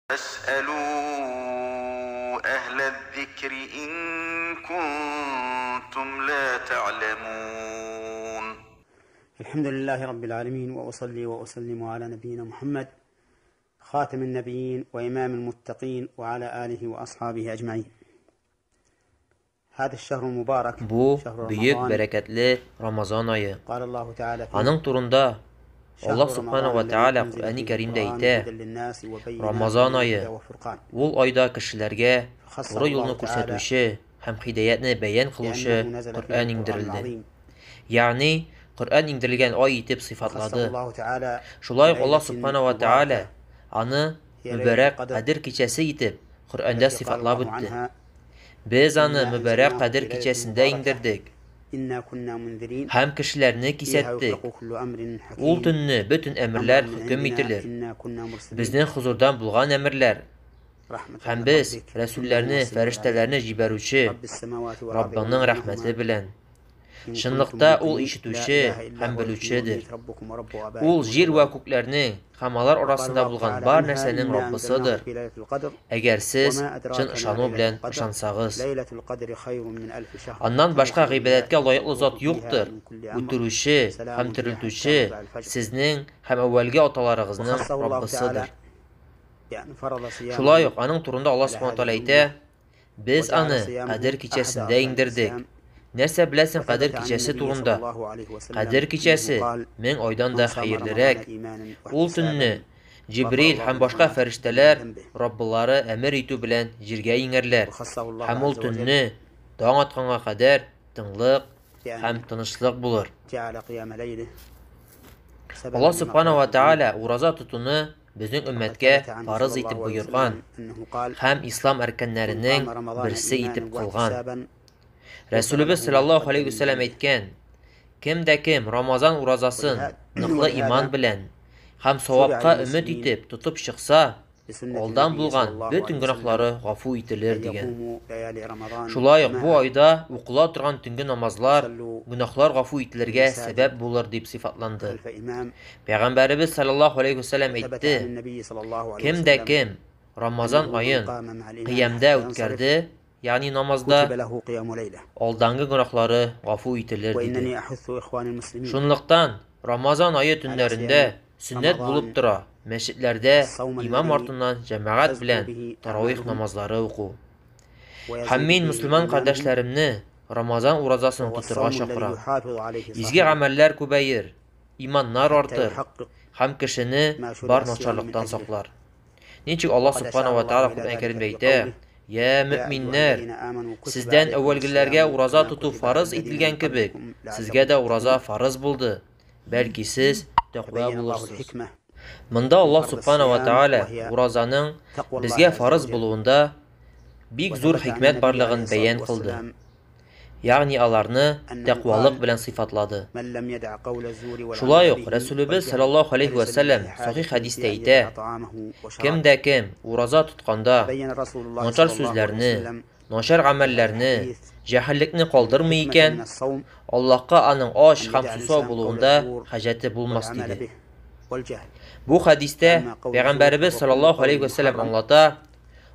فاسألوا أهل الذكر إن كنتم لا تعلمون. الحمد لله رب العالمين، وأصلي وأسلم على نبينا محمد خاتم النبيين وإمام المتقين وعلى آله وأصحابه أجمعين. هذا الشهر المبارك Бу شهر бөек رمضان бәрәкәтле Рамазан ае. قال الله تعالى فيه Аның турында شهر Аллаһ Субханаһу رمضان ва الذي Тааля أنزل Коръәни فيه Кәримдә القرآن әйтә: هدى للناس وبينات Рамазан من ае الهدى والفرقان. ул айда кешеләргә فخصه туры юлны الله تعالى күрсәтүче һәм һидаятне бәян кылучы بأنه نزل فيه Коръән القرآن иңдерелде. العظيم. Ягъни Коръән иңдерелгән ай итеп وخصه сыйфатлады. الله تعالى Шулай ук Аллаһ بليلة Субханаһу ва Тааля مباركة аны هي ليلة мөбарәк القدر Кадер кичәсе итеп Коръәндә التي قال сыйфатлап الله үтте. عنها Без аны إنا мөбарәк أنزلناه Кадер في ليلة кичәсендә مباركة иңдердек إنا كنا منذرين һәм кешеләрне فيها кисәттек. يفرق كل أمر Ул حكيم төнне бөтен أمرا әмерләр من хөкем عندنا ителер. إنا كنا مرسلين Безнең хозурдан булган әмерләр رحمة һәм من без ربك إنه هو рәсүлләрне, السميع العليم. фәрештәләрне җибәрүче رب السماوات والأرض Раббыңның وما рәхмәте بينهما белән. إن كنتم Чынлыкта ул موقنين لا ишетүче إله إلا һәм هو الحي белүчедер. والمميت ربكم ورب Ул آبائكم җир вә الأولين. күкләрнең һәм алар وقال арасында الله булган تعالى бар عنها нәрсәнең إنا أنزلناه Раббысыдыр. في ليلة القدر Әгәр сез وما чын أدراك ما ышану ليلة белән القدر ышансагыз. ليلة القدر خير من ألف شهر Аннан башка تنزل гыйбадәткә الملائكة лаеклы зат والروح فيها юктыр. من كل أمر Үтерүче һәм سلام هي حتى терелтүче مطلع الفجر. сезнең һәм әүвәлге аталарыгызның وخصه الله Раббысыдыр. تعالى بأن فرض Шулай صيامه ук аның турында Аллаһ على Субхану هذه Тааля الأمة әйтә: Без وجعل аны صيامه Кадер أحد кичәсендә أركان иңдердек. الإسلام. Нәрсә беләсең Кадер وثبت عن кичәсе النبي صلى турында? الله عليه وسلم Кадер أنه кичәсе قال мең айдан من да صام رمضان хәерлерәк. إيمانا Ул төнне واحتسابا غفر Җибрил الله һәм له башка ما تقدم من фәрештәләр ذنبه. Раббылары әмер итү белән җиргә иңәрләр. وخصه الله Һәм ул عز وجل төнне таң атканга кадәр тынлык һәм بأن тынычлык булыр. جعل قيام ليله سببا Аллаһ Субханаһу ва لمغفرة الذنوب. Тааля ураза тотуны безнең وقد өммәткә ثبت عنه фарыз صلى итеп الله عليه боерган وسلم أنه قال һәм ислам من әркәннәренең قام رمضان берсе итеп إيمانا кылган. واحتسابا غفر Рәсүлебез له ما саллаллаһу تقدم алейхи من вәсәлләм ذنبه. әйткән: Кем дә кем Рамазан уразасын ولهذا ныклы иман ولهذا белән һәм شرع савапка өмет للمسلمين итеп тотып чыкса, بسنة алдан النبي صلى булган الله бөтен عليه وسلم гөнаһлары гафу ителер أن дигән. يقوموا ليالي رمضان Шулай ук бу جماعة айда укыла торган төнге намазлар صلوا гөнаһлар гафу في ителергә المساجد сәбәп булыр дип сыйфатланды. خلف إمام. Пәйгамбәребез саллаллаһу алейхи вәсәлләм وثبت әйтте: عن النبي صلى الله عليه Кем дә وسلم кем Рамазан أنه من аен قام مع الإمام кыямда حتى ينصرف үткәрде, ягъни намазда, كتب له قيام ليلة. алдангы гөнаһлары гафу ителер диде. وإنني أحث إخواني المسلمين Шунлыктан Рамазан ае على төннәрендә صيام сөннәт булып رمضان тора мәчетләрдә الصوم имам الذي артыннан җәмәгать تزكو белән به таравих أعمالهم намазлары уку. Һәм ويزيد мин به мөселман إيمانهم кардәшләремне Рамазан уразасын وهو тотырга الصوم الذي чакырам. يحافظ عليه Изге صاحبه гамәлләр күбәер, иманнар حتى артыр يحقق һәм кешене ما شرع бар الصيام من начарлыктан أجله. саклар. Ничек Аллаһ وقد Субханаһу أشار ва الله Тааля إلى Коръән ذلك Кәримдә في әйтә: قوله Я يا أيها мөэминнәр, الذين آمنوا كتب сездән عليكم әүвәлгеләргә الصيام ураза كما тоту كتب على фарыз الذين ителгән من кебек, قبلكم сезгә لعلكم дә ураза تتقون. фарыз булды. Бәлки сез тәкъва فبين الله булырсыз. الحكمة Монда من Аллаһ فرض Субханаһу ва الصيام Тааля وهي уразаның تقوى الله безгә عز фарыз وجل. булуында бик зур وثبت عن хикмәт النبي барлыгын عليه الصلاة бәян кылды. والسلام Ягъни аларны أنه тәкъвалык قال белән сыйфатлады. من لم يدع قول الزور والعمل Шулай ук به Рәсүлебез والجهل саллаллаһу алейхи فليس вәсәлләм لله сахих حاجة хәдистә في أن әйтә: يدع طعامه Кем وشرابه. дә кем ураза тотканда بين رسول الله начар صلى الله عليه сүзләрне, وسلم начар في هذا гамәлләрне, الحديث җәһеллекне калдырмый الحكمة икән, من الصوم Аллаһка аның аш أن һәм يدع сусау الإنسان قول булуында الزور хаҗәте булмас والعمل диде. به والجهل. Бу хәдистә أما قول الزور Пәйгамбәребез فهو كل саллаллаһу قول алейхи вәсәлләм محرم аңлата,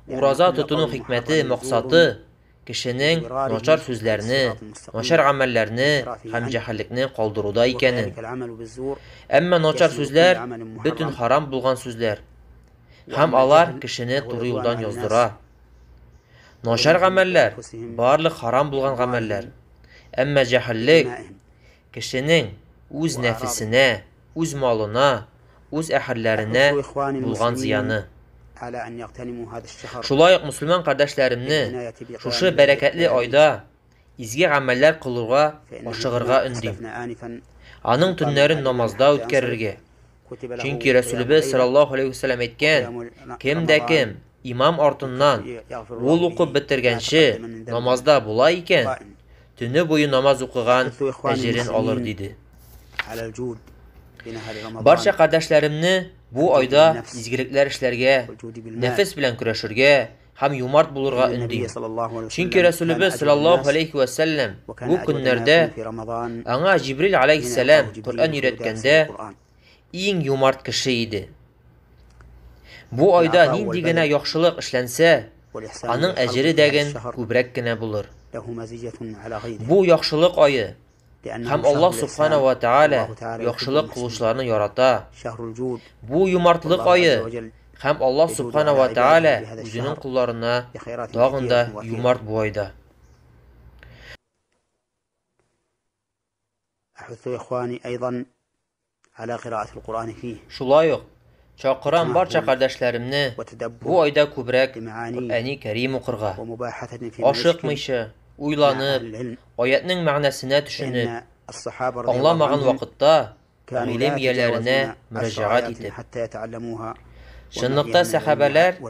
لأن ураза كل тотуның قول хикмәте, محرم زور максаты кешенең بضراره начар عن сүзләрне, الصراط المستقيم начар гамәлләрне وانحرافه һәм عنه. җәһеллекне калдыруда икәнен. وكذلك العمل بالزور Әмма начар يشمل كل сүзләр عمل бөтен محرم. харам булган сүзләр һәм وأما алар الجهل кешене فهو туры عدوان юлдан على الناس яздыра. Начар وظلمهم гамәлләр لأنفسهم барлык харам булган гамәлләр. وأموالهم Әмма җәһеллек ودمائهم кешенең үз وأعراضهم. нәфесенә, үз малына, үз әһелләренә أحث إخواني булган المسلمين зыяны. على أن يغتنموا هذا الشهر Шулай ук мөселман кардәшләремне بالعناية بقيام шушы الليل бәрәкәтле لياليه айда изге гамәлләр кылырга فإنه ашыгырга كما өндим. أسلفنا آنفا Аның من قام مع төннәрен الإمام намазда حتى ينصرف үткәрергә. كتب له Чөнки قيام Рәсүлебез ليلة саллаллаһу алейхи вәсәлләм әйткән: وقيام Кем дә رمضان кем имам артыннан يغفر ул الله укып به ما бетергәнче تقدم من ذنبه намазда була икән, قائم. төне буе намаз укыган أحث إخواني әҗерен алыр المسلمين диде. على الجود في نهار Барча رمضان кардәшләремне бу الجود айда بالنفس изгелекләр эшләргә, والجود بالمال нәфес белән көрәшергә һәм юмарт булырга فإن النبي өндим. صلى الله عليه Чөнки وسلم كان Рәсүлебез أجود саллаллаһу الناس алейхи ва сәлләм وكان бу أجود ما көннәрдә يكون في رمضان аңа Җибрил حين алейхиссәлам يلقاه Коръән جبريل فيدارسه өйрәткәндә القرآن. иң юмарт кеше иде. Бу айда нинди генә яхшылык эшләнсә, аның әҗере дәген күбрәк кенә булыр. Бу яхшылык ае һәм Аллаһ субхана ва тааля яхшылык кылучыларны ярата. Бу юмартлык ае һәм Аллаһ субхана ва тааля үзенең кулларына тагын да юмарт бу айда. Шулай ук чакырам барча кардәшләремне бу айда күбрәк Коръәни Кәрим укырга, ашыкмыйча, уйланып, аятның мәгънәсенә төшенеп, аңламаган вакытта гыйлем ияләренә мөрәҗәгать итеп. Чынлыкта сәхабәләр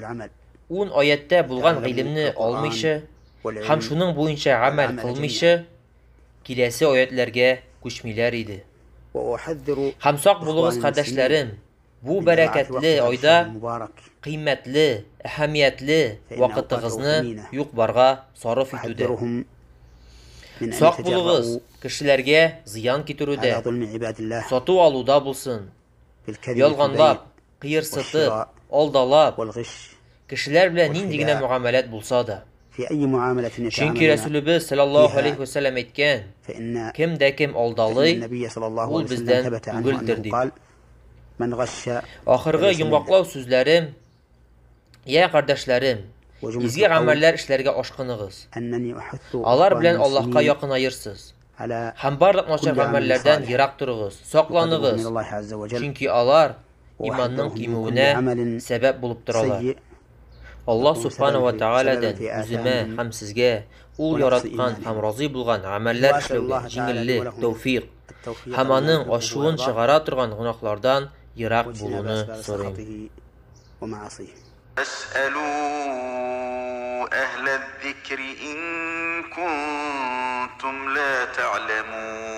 10 аятта булган гыйлемне алмыйча һәм шуның буенча гамәл кылмыйча киләсе аятларга күчмиләр иде. Һәм сак булыгыз, кардәшләрем, бу бәрәкәтле айда кыйммәтле, әһәмиятле вакытыгызны юк-барга сарыф итүдә. Сак булыгыз, кешеләргә зыян китерүдә, сату алуда булсын, ялганлап, кыерсытып, алдалап, кешеләр белән нинди генә мөгамәләт булса да. Чөнки Рәсүлебез саллаллаһу алейхи ва сәлләм әйткән, кем дә кем алдалый, ул бездән түгелдер дип. Ахыргы йомгаклау сүзләрем: я кардәшләрем, изге гамәлләр эшләргә ашкыныгыз. Алар белән Аллаһка якынаерсыз. Һәм барлык начар гамәлләрдән ерак торыгыз, сакланыгыз. Чөнки алар иманның кимүенә сәбәп булып торалар. Аллаһ субхана ва тааладан үземә һәм сезгә ул яраткан һәм разый булган гамәлләр эшләүгә җиңеллек, тәүфик һәм аның ачуын чыгара торган гөнаһлардан ерак булуны сорыйм. فاسألوا أهل الذكر إن كنتم لا تعلمون.